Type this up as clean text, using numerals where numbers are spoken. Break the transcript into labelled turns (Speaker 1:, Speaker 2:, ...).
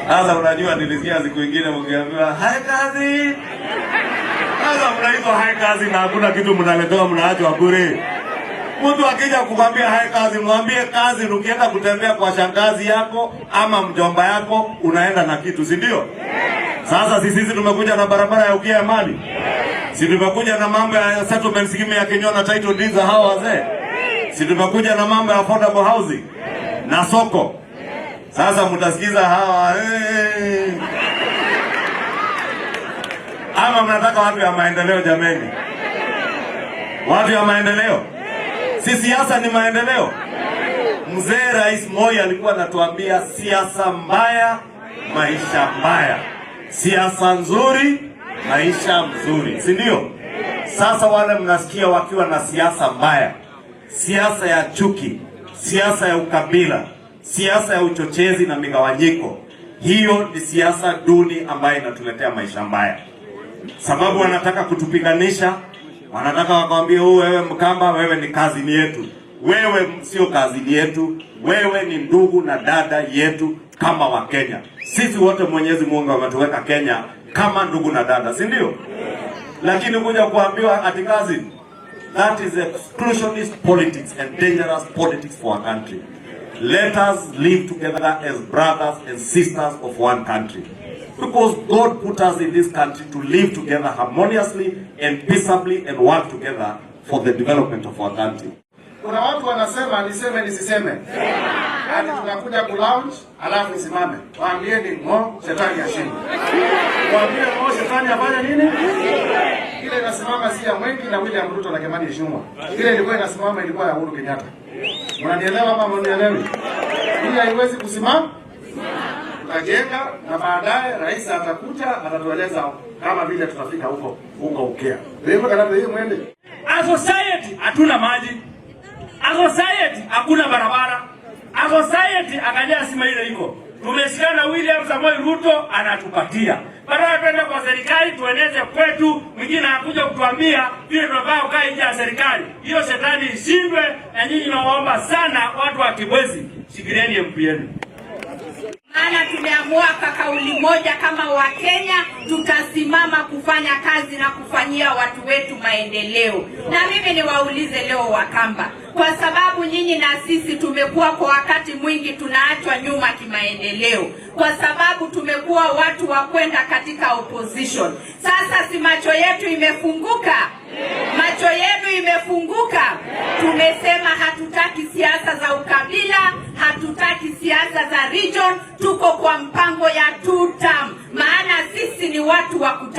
Speaker 1: Sasa unajua, nilisikia siku ingine mkiambiwa, "Hi cousin." Sasa mnaitwa hi cousin na hakuna kitu mnaletewa, mnaachwa bure. Mtu akija kukwambia hi cousin, mwambie cousin, ukienda kutembea kwa shangazi yako ama mjomba yako unaenda na kitu, si ndio? Sasa sisi tumekuja na barabara ya Ukia Emali, si tumekuja na mambo ya settlement scheme ya Kinyona title deeds za hawa wazee, si tumekuja na mambo ya affordable housing na soko. Sasa mtasikiza hawa, hey. Ama mnataka watu ya maendeleo? Jameni, watu ya maendeleo, si siasa ni maendeleo? Mzee Rais Moi alikuwa anatuambia siasa mbaya, maisha mbaya, siasa nzuri, maisha mzuri, si ndio? Sasa wale mnasikia wakiwa na siasa mbaya, siasa ya chuki, siasa ya ukabila, siasa ya uchochezi na migawanyiko, hiyo ni siasa duni ambayo inatuletea maisha mbaya, sababu wanataka kutupiganisha, wanataka wakwambie, "Oh, wewe Mkamba, wewe ni cousin yetu." Wewe sio cousin yetu, wewe ni ndugu na dada yetu kama Wakenya. Sisi wote Mwenyezi Mungu ametuweka Kenya kama ndugu na dada, si ndio? Lakini kuja kuambiwa ati cousin, that is exclusionist politics and dangerous politics for our country. Let us live together as brothers and sisters of one country. Because God put us in this country to live together harmoniously and peaceably and work together for the development of our country.
Speaker 2: Kuna watu wanasema, niseme nisiseme? Ati tunakuja kulaunch alafu isimame. Waambieni ng'o, shetani ashinde. Waambie ng'o, shetani afanye nini? Ile inasimama si ya Mwengi na William Ruto na Kimani Ichung'wah. Ile ilikuwa inasimama ilikuwa ya Uhuru Kenyatta. Mnanielewa ama mnielewi? Hii haiwezi kusimama. Tutajenga na baadaye rais atakuja atatueleza kama vile tutafika huko huko Ukia. Hivyo kana hii mwende.
Speaker 3: As society hatuna maji. As society hakuna barabara. As society angalia sima ile iko. Tumeshikana, William Samoei Ruto anatupatia. Badala twende kwa serikali tueneze kwetu, mwingine anakuja kutuambia vile tunafaa kukaa nje ya serikali. Hiyo shetani ishindwe, na nyinyi nawaomba sana watu wa Kibwezi, shikilieni MP yenu.
Speaker 4: Maana tumeamua kwa kauli moja kama Wakenya tutasimama kufanya kazi na kufanyia watu wetu maendeleo. Na mimi niwaulize leo Wakamba, kwa sababu nyinyi na sisi tumekuwa kwa wakati mwingi tunaachwa nyuma kimaendeleo, kwa sababu tumekuwa watu wa kwenda katika opposition. Sasa si macho yetu imefunguka? Macho yenu imefunguka. Tumesema hatutaki siasa za ukabila, hatutaki siasa za region. Tuko kwa mpango ya two term, maana sisi ni watu wa kuta